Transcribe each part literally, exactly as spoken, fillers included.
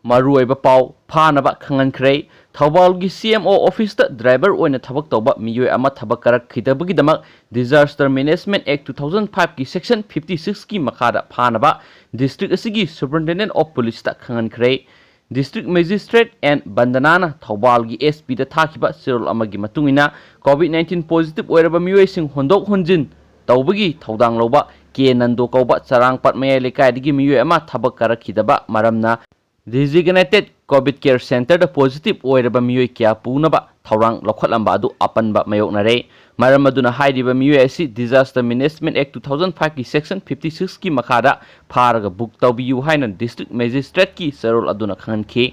ꯃꯔꯨꯑꯣꯏꯕ ꯄꯥꯎ ꯐꯥꯅꯕ ꯈꯪꯍꯟꯈ꯭ꯔꯦ꯫ ꯊꯧꯕꯥꯜꯒꯤ C M O office ꯇ driver ꯑꯣꯏꯅ ꯊꯕꯛ ꯇꯧꯕ ꯃꯤꯑꯣꯏ ꯑꯃ ꯊꯕꯛ ꯀꯥꯔꯛꯈꯤꯗꯕꯒꯤꯗꯃꯛ Disaster Management Act two thousand five ꯀꯤ section fifty six ꯀꯤ ꯃꯈꯥꯗ ꯐꯥꯅꯕ district ꯑꯁꯤꯒꯤ Superintendent of Police ꯇ ꯈꯪꯍꯟꯈ꯭ꯔꯦ꯫ District Magistrate N ꯕꯟꯗꯅꯥꯅ ꯊꯧꯕꯥꯜꯒꯤ S P ꯗ ꯊꯥꯈꯤꯕ ꯆꯦꯔꯣꯜ ꯑꯃꯒꯤ ꯃꯇꯨꯡ ꯏꯟꯅ, COVID nineteen positive ꯑꯣꯏꯔꯕ ꯃꯤꯑꯣꯏꯁꯤꯡ ꯍꯣꯟꯗꯣꯛ ꯍꯣꯟꯖꯤꯟ ꯇꯧꯕꯒꯤ ꯊꯧꯗꯥꯡ ꯂꯧꯕ ꯀꯦ ꯅꯟꯗꯣ ꯀꯧꯕ ꯆꯔꯥꯡꯄꯥꯠ ꯃꯌꯥꯏ ꯂꯩꯀꯥꯏꯗꯒꯤ ꯃꯤꯑꯣꯏ ꯑꯃ ꯊꯕꯛ ꯀꯥꯔꯛꯈꯤꯗꯕ ꯃꯔꯝꯅ, Designated COVID Care Center ꯗ positive ꯑꯣꯏꯔꯕ ꯃꯤꯑꯣꯏ ꯀꯌꯥ ꯄꯨꯅꯕ ꯊꯧꯔꯥꯡ ꯂꯧꯈꯠꯂꯝꯕ ꯑꯗꯨ ꯑꯄꯟꯕ ꯃꯥꯌꯣꯛꯅꯔꯦ꯫ ꯃꯔꯝ ꯑꯗꯨꯅ ꯍꯥꯏꯔꯤꯕ ꯃꯤꯑꯣꯏ ꯑꯁꯤ Disaster Management Act two thousand five ꯀꯤ section fifty six ꯀꯤ ꯃꯈꯥꯗ ꯐꯥꯔꯒ book ꯇꯧꯕꯤꯌꯨ ꯍꯥꯏꯅ District Magistrate ꯀꯤ ꯆꯦꯔꯣꯜ ꯑꯗꯨꯅ ꯈꯪꯍꯟꯈꯤ꯫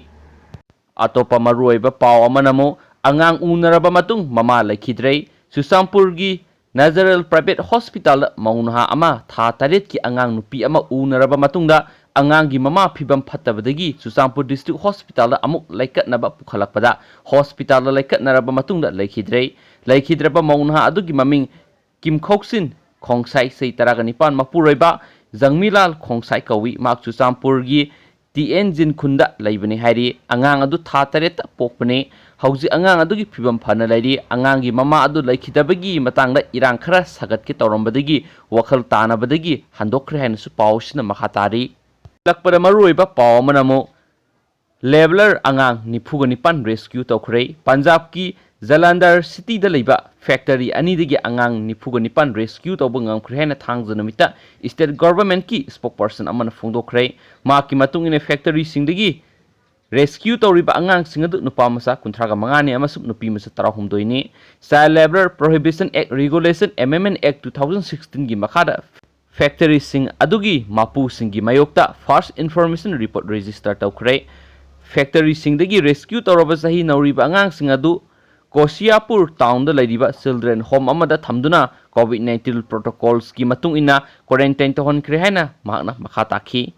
ꯑꯇꯣꯞꯄ ꯃꯔꯨꯑꯣꯏꯕ ꯄꯥꯎ ꯑꯃꯅ ꯑꯃꯨꯛ, ꯑꯉꯥꯡ ꯎꯅꯔꯕ ꯃꯇꯨꯡ ꯃꯃꯥ ꯂꯩꯈꯤꯗ꯭ꯔꯦ꯫ ꯆꯨꯔꯆꯥꯟꯄꯨꯔꯒꯤ Nazareth Private Hospital ꯗ ꯃꯧ ꯅꯍꯥ ꯑꯃ ꯊꯥ ꯇꯔꯦꯠꯀꯤ ꯑꯉꯥꯡ ꯅꯨꯄꯤ ꯑꯃ ꯎꯅꯔꯕ ꯃꯇꯨꯡꯗ, ꯑꯉꯥꯡꯒꯤ ꯃꯃꯥ ꯐꯤꯕꯝ ꯐꯠꯇꯕꯗꯒꯤ ꯆꯨꯔꯆꯥꯟꯄꯨꯔ District Hospital ꯗ ꯑꯃꯨꯛ ꯂꯩꯀꯠꯅꯕ ꯄꯨꯈꯠꯂꯛꯄꯗ, hospital ꯗ ꯂꯩꯀꯠꯅꯔꯕ ꯃꯇꯨꯡꯗ ꯂꯩꯈꯤꯗ꯭ꯔꯦ꯫ ꯂꯩꯈꯤꯗ꯭ꯔꯕ ꯃꯧ ꯅꯍꯥ ꯑꯗꯨꯒꯤ ꯃꯃꯤꯡ ꯀꯤꯝꯈꯧꯁꯤꯟ ꯈꯣꯡꯁꯥꯏ, ꯆꯍꯤ ꯇꯔꯥꯒ ꯅꯤꯄꯥꯟ, ꯃꯄꯨꯔꯣꯏꯕ ꯖꯪꯃꯤꯂꯥꯜ ꯈꯣꯡꯁꯥꯏ ꯀꯧꯏ꯫ ꯃꯍꯥꯛ ꯆꯨꯔꯆꯥꯟꯄꯨꯔꯒꯤ ꯇꯤ ꯑꯦꯟ ꯖꯤꯟꯈꯨꯟꯗ ꯂꯩꯕꯅꯤ ꯍꯥꯏꯔꯤ꯫ ꯑꯉꯥꯡ ꯑꯗꯨ ꯊꯥ ꯇꯔꯦꯠꯇ ꯄꯣꯛꯄꯅꯤ꯫ ꯍꯧꯖꯤꯛ ꯑꯉꯥꯡ ꯑꯗꯨꯒꯤ ꯐꯤꯕꯝ ꯐꯅ ꯂꯩꯔꯤ꯫ ꯑꯉꯥꯡꯒꯤ ꯃꯃꯥ ꯑꯗꯨ ꯂꯩꯈꯤꯗꯕꯒꯤ ꯃꯇꯥꯡꯗ ꯏꯔꯥꯡ ꯈꯔ ꯁꯥꯒꯠꯀꯦ ꯇꯧꯔꯝꯕꯗꯒꯤ ꯋꯥꯈꯜ ꯇꯥꯅꯕꯗꯒꯤ ꯍꯟꯗꯣꯛꯈ꯭ꯔꯦ ꯍꯥꯏꯅꯁꯨ ꯄꯥꯎ ꯑꯁꯤꯅ ꯃꯈꯥ ꯇꯥꯔꯤ꯫ ꯂꯛꯄꯗ ꯃꯔꯨꯑꯣꯏꯕ ꯄꯥꯎ ꯑꯃꯅ ꯑꯃꯨꯛ, Leveller ꯑꯉꯥꯡ ꯅꯤꯐꯨꯒ ꯅꯤꯄꯥꯟ rescue ꯇꯧꯈ꯭ꯔꯦ꯫ ꯄꯟꯖꯥꯕꯀꯤ ꯖꯂꯟꯙꯔ cityꯗ ꯂꯩꯕ factory ꯑꯅꯤꯗꯒꯤ ꯑꯉꯥꯡ ꯅꯤꯐꯨꯒ ꯅꯤꯄꯥꯟ rescue ꯇꯧꯕ ꯉꯝꯈ꯭ꯔꯦ ꯍꯥꯏꯅ ꯊꯥꯡꯖ ꯅꯨꯃꯤꯠꯇ state governmentꯀꯤ spokesperson ꯑꯃꯅ ꯐꯣꯡꯗꯣꯛꯈ꯭ꯔꯦ꯫ ꯃꯍꯥꯛꯀꯤ ꯃꯇꯨꯡ ꯏꯟꯅ, factoryꯁꯤꯡꯗꯒꯤ rescue ꯇꯧꯔꯤꯕ ꯑꯉꯥꯡꯁꯤꯡ ꯑꯗꯨ ꯅꯨꯄꯥ ꯃꯆꯥ ꯀꯨꯟꯊ꯭ꯔꯥꯒ ꯃꯉꯥꯅꯤ ꯑꯃꯁꯨꯡ ꯅꯨꯄꯤ ꯃꯆꯥ ꯇꯔꯥꯍꯨꯝꯗꯣꯏꯅꯤ꯫ Child Labour Prohibition Act Regulation, Amendment Act two thousand sixteenꯒꯤ ꯃꯈꯥꯗ factoryꯁꯤꯡ ꯑꯗꯨꯒꯤ ꯃꯄꯨꯁꯤꯡꯒꯤ ꯃꯥꯌꯣꯛꯇ first information report register ꯇꯧꯈ꯭ꯔꯦ꯫ Factoryꯁꯤꯡꯗꯒꯤ rescue ꯇꯧꯔꯕ ꯆꯍꯤ ꯅꯧꯔꯤꯕ ꯑꯉꯥꯡꯁꯤꯡ ꯑꯗꯨ ꯀꯣꯁꯤꯌꯥꯄꯨꯔ townꯗ ꯂꯩꯔꯤꯕ children home ꯑꯃꯗ ꯊꯝꯗꯨꯅ COVID nineteen protocolsꯀꯤ ꯃꯇꯨꯡ ꯏꯟꯅ quarantine ꯇꯧꯍꯟꯈ꯭ꯔꯦ ꯍꯥꯏꯅ ꯃꯍꯥꯛꯅ ꯃꯈꯥ ꯇꯥꯈꯤ꯫